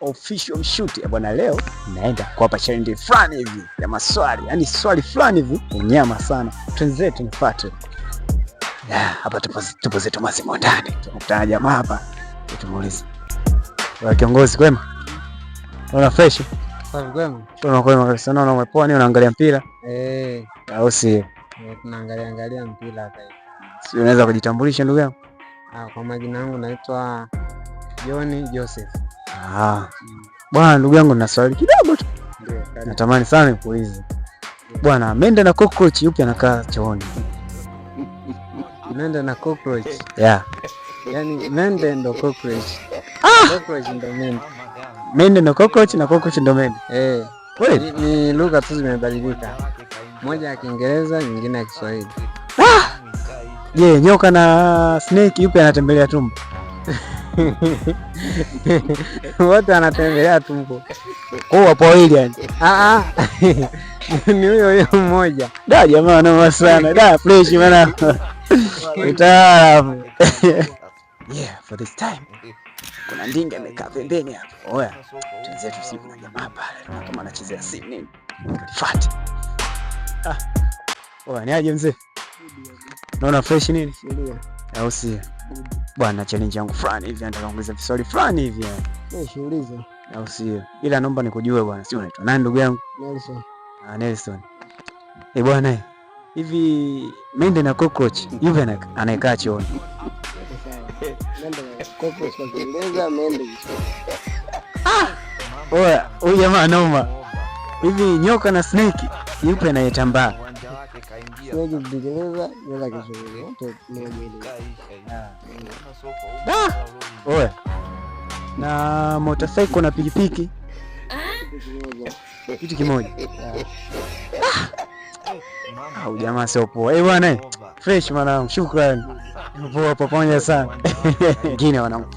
Official Mshuti. Bwana, leo naenda kuwapa challenge fulani hivi ya maswali, yani swali fulani hivi unyama sana. Twenzetu nifuate. Hapa tupo zetu mazimo ndani, tunakutana jamaa hapa, tumuulize. Wewe kiongozi, kwema? Unaona fresh? Safi, kwema? Kwema, kwema kabisa. Naona umepoa, ni unaangalia mpira? Eh. Au si? Eh, tunaangalia angalia mpira hapa hivi. Si unaweza kujitambulisha, ndugu yangu? Ah, kwa majina yangu naitwa John Joseph. Ah. Bwana, ndugu yangu, nina swali kidogo tu. Ndio, karibu. Natamani sana nikuulize. Bwana, mende na cockroach, yupi anakaa chooni? Mende na cockroach. Yeah. Yaani mende ndo cockroach. Cockroach ndo mende. Mende ndo cockroach na cockroach ndo mende. Eh. Kweli? Ni lugha tu zimebadilika. Moja ya Kiingereza, nyingine ya Kiswahili. Je, nyoka na snake, yupi anatembelea tumbo? Wote wanatembelea tumbo. Kwa hiyo wapo wawili yani. Ah ah. Ni huyo huyo mmoja. Da, jamaa noma sana. Da, fresh maana. Utaalamu. Yeah, for this time. Kuna ndinga amekaa pembeni hapo. Oya, twenzetu siku na jamaa pale. Naona kama anachezea simu nini. Fuat. Ah. Oya, ni aje mzee? Naona fresh nini? Au si? Bwana, challenge yangu fulani hivi, nataka kuuliza viswali fulani hivi yani. Eh, shauliza. Au sio? Ila naomba nikujue bwana, sio unaitwa nani, ndugu yangu? Nelson. Ah, Nelson. Eh bwana, hivi mende na cockroach, yupi anayekaa chooni? Mende na cockroach kwa Kiingereza, mende Kiswahili. Oya, huyu jamaa noma. Hivi nyoka na snake, yupi anayetambaa? Snake Kiingereza, nyoka Kiswahili. Wote moja ile. Da! Oya. Na motorcycle na pikipiki, kitu kimoja. Ah, huyu jamaa sio poa. Eh bwana, fresh mwanangu, shukrani. Poa, pamoja sana. Wengine wanangu.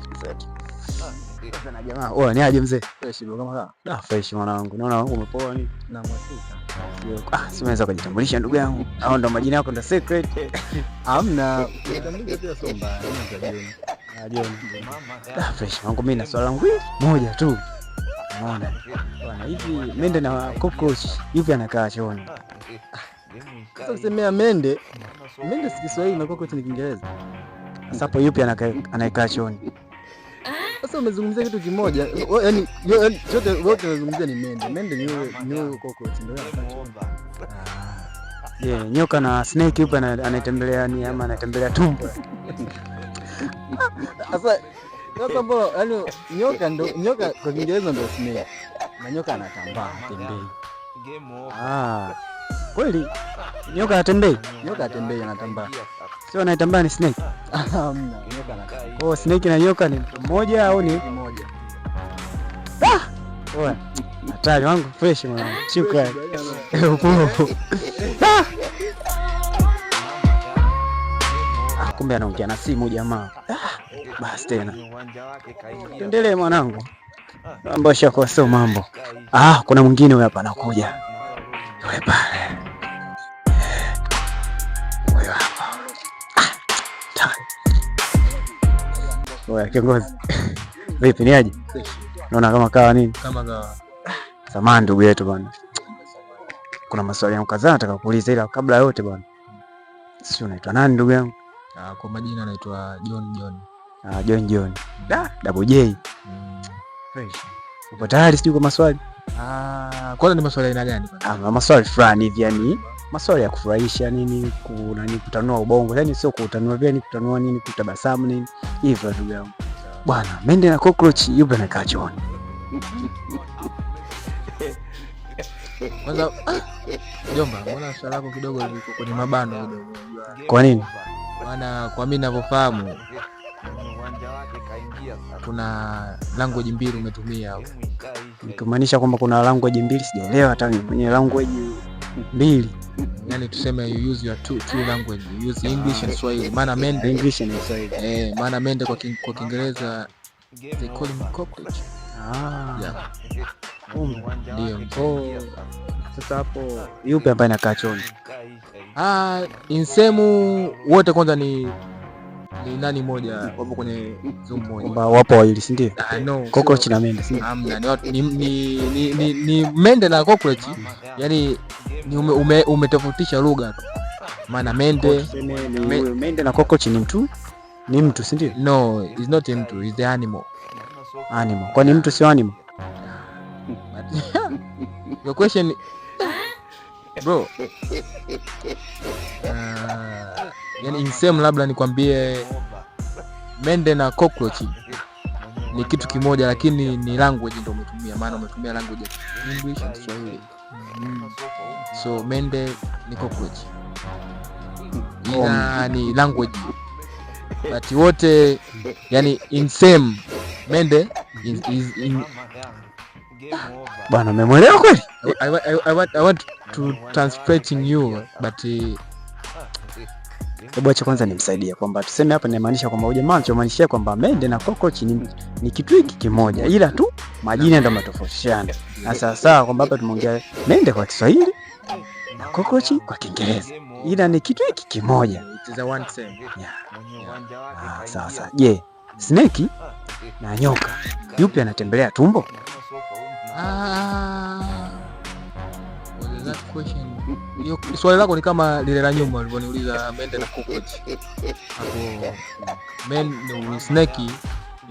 Na jamaa, oya, ni aje mzee? Fresh bro, kama kawa. Da, fresh mwanangu. Naona umepoa ni. Na mwafrika. Ah, si unaweza kujitambulisha, ndugu yangu? Au ndo majina yako ndo secret? Hamna. Kujitambulisha pia sio mbaya. Mimi naitwa John. Ah, John. Da, fresh mwanangu, mimi na swali langu hili moja tu. Unaona? Bwana, hivi mende na cockroach, yupi anakaa chooni? Sasa kusemea mende, mende si Kiswahili na cockroach ni Kiingereza. Sasa hapo yupi anayekaa chooni? Sasa umezungumzia kitu kimoja, yaani chote wote umezungumzia ni mende. Mende ni huyo cockroach ndio anakaa chooni. Je, nyoka na snake, yupi anatembelea ni ama anatembelea tumbo? Sasa mbona yaani nyoka ndo nyoka kwa Kiingereza ndo snake. Na nyoka anatambaa, hatembei. Ah. Kweli nyoka hatembei? Nyoka hatembei, anatambaa. Sio anayetambaa ni snake? Hamna, nyoka anatambaa. Oh, snake na nyoka ni mtu mmoja au ni mmoja? Ah! Oya, hatari wangu, fresh mwanangu. Shukrani. Poa. Ah! Ah, kumbe anaongea na simu jamaa. Ah, basi tena. Tuendelee mwanangu. Mambo yashakuwa sio mambo. Ah, kuna mwingine huyu hapa anakuja. Yule pale. Huyo hapa. Ah, tayari. Oya kiongozi. Vipi, ni aje? Naona kama kawa nini? Kama kawa. Samahani ndugu yetu bwana. Kuna maswali yangu kadhaa nataka kuuliza, ila kabla ya yote bwana. Si unaitwa nani, ndugu yangu? Ah, kwa majina naitwa John John. Ah, John John. Da, double J. Fresh. Upo tayari sijui kwa maswali? Ah, kwanza ni maswali aina gani kwanza? Ah, maswali fulani hivi, yani maswali ya kufurahisha nini, nani kutanua ubongo. Yani sio kutanua vile, ni kutanua nini, kutabasamu nini. Hivyo, ndugu yangu. Bwana, mende na cockroach, yupi anakaa chooni? Kwanza jomba, mbona swali lako kidogo liko kwenye mabano kidogo? Kwa nini? Maana kwa mimi ninavyofahamu kuna language mbili umetumia hapo. Nikimaanisha kwamba kuna language mbili, sijaelewa hata mimi mwenyewe language mbili. Yaani tuseme you use your two language, you use English and Swahili. Maana mende English and Swahili. Eh, maana mende kwa Kiingereza they call him cockroach. Ah. Yeah. Kumbe. Ndio. Oh, sasa hapo yupi ambaye anakaa chooni? Ah, insemu wote kwanza ni Ni nani moja wapo kwenye Zoom moja. Kwamba wapo wawili, si ndio? Ah, no. Cockroach na mende, si ndio? Hamna, ni, watu- ni, ni, ni, ni, ni mende na cockroach, yani ni umetofautisha lugha tu, maana mende Tuseme ni huyu mende na cockroach ni mtu, si ndio? No, it's not mtu, it's the animal. Animal. Kwani mtu sio animal? But your question, bro, yani in same, labda nikwambie mende na cockroach ni kitu kimoja, lakini ni language ndio umetumia, maana umetumia language ya English and Swahili. So mende ni cockroach, ila ni language, but wote yani in same mende is in, Bwana, umemwelewa kweli? I want to translating you, but Hebu acha kwanza nimsaidie kwamba tuseme hapa inamaanisha kwamba huyu jamaa anachomaanisha kwamba mende na cockroach ni kitu hiki kimoja, ila tu majina ndio matofautiana. Na sawa sawa kwamba hapa tumeongea mende kwa Kiswahili na cockroach kwa Kiingereza, ila ni kitu hiki kimoja. It is a one same. Yeah. Ah, sawa sawa. Je, snake na nyoka yupi anatembelea tumbo? Ah, what is that question? Hiyo swali lako ni kama lile la nyuma ulivyoniuliza mende na cockroach. Hapo men no, snake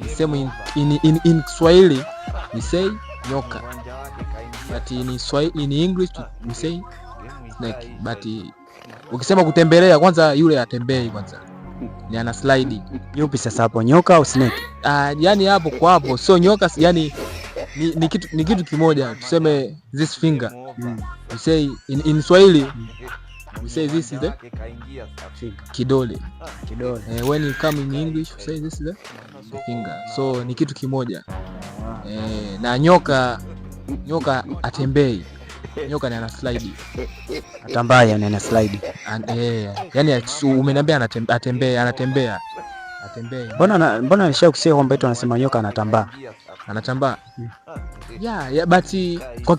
ni same in Swahili we say nyoka, but in Swahili, in English we say snake, but ukisema kutembelea kwanza, yule atembei kwanza, ni ana slide. Yupi sasa hapo, nyoka au snake? Ah, yani hapo kwa hapo sio nyoka, yani ni kitu kimoja. Tuseme this finger, we say in Swahili we say this is the kidole. Kidole. Eh, when you come in English you say this is the finger, so ni kitu kimoja. Eh, na nyoka atembei, nyoka ni ana slide. Atambaa, yani ana slide. Eh, yani umeniambia atembee, anatembea, atembei. Mbona nisha kusikia kwamba eti wanasema nyoka anatambaa? Anatambaa, yeah, but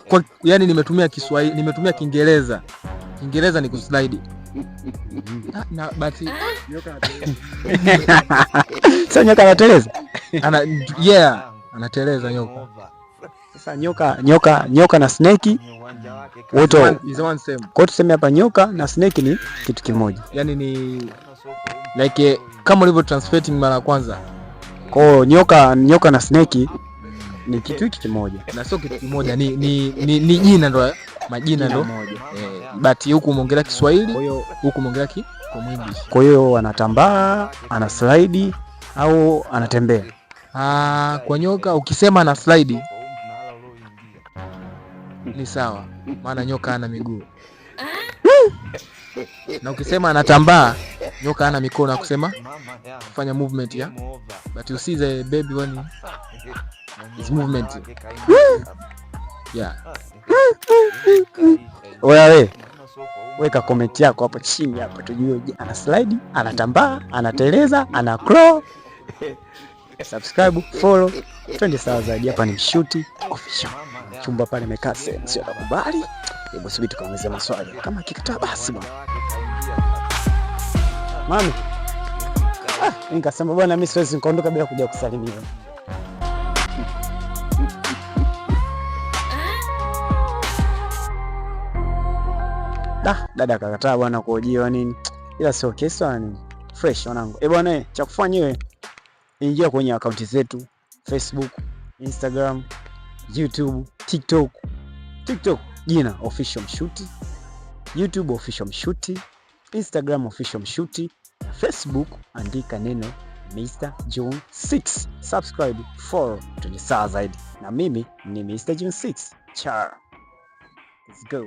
kwa yani nimetumia Kiswahili, nimetumia Kiingereza. Kiingereza ni kuslide. Ah, na but Sasa nyoka anateleza? Ana, yeah, anateleza nyoka. Sasa nyoka na snake wote Is one same. Kwa hiyo tuseme hapa nyoka na snake ni kitu kimoja. Yani ni like kama ulivyo translating mara ya kwanza. Kwa hiyo nyoka na snake ni kitu hiki kimoja. Na sio kitu kimoja, ni jina ndo, majina ndo moja. Eh, but huku umeongelea Kiswahili, Kwa hiyo huku umeongelea ki kwa English. Kwa hiyo anatambaa, ana slide au anatembea? Ah, kwa nyoka ukisema ana slide ni sawa, maana nyoka hana miguu. Na ukisema anatambaa, nyoka hana mikono ya kusema kufanya movement ya. But you see the baby when is movement. Yeah. Wewe weka comment yako hapo chini hapo tujue, je, ana slide, anatambaa, anateleza, ana crawl? Subscribe, follow, twende sawa zaidi. Hapa ni Mshuti Official. Chumba pale imekaa sehemu sio atakubali. Hebu subiri tukaongezea maswali. Kama akikataa basi bwana. Mami. Ah, nikasema bwana mimi siwezi nikaondoka bila kuja kusalimia. Da, dada akakataa bwana kuhojiwa nini. Ila sio kesi wala nini. Fresh wanangu. Eh bwana, cha kufanya wewe ingia kwenye akaunti zetu Facebook, Instagram, YouTube, TikTok. TikTok jina Official Mshuti, YouTube Official Mshuti, Instagram Official Mshuti, Facebook andika neno Mr. June 6. Subscribe, follow, tuende sawa zaidi. Na mimi ni Mr. June 6. Char. Let's go.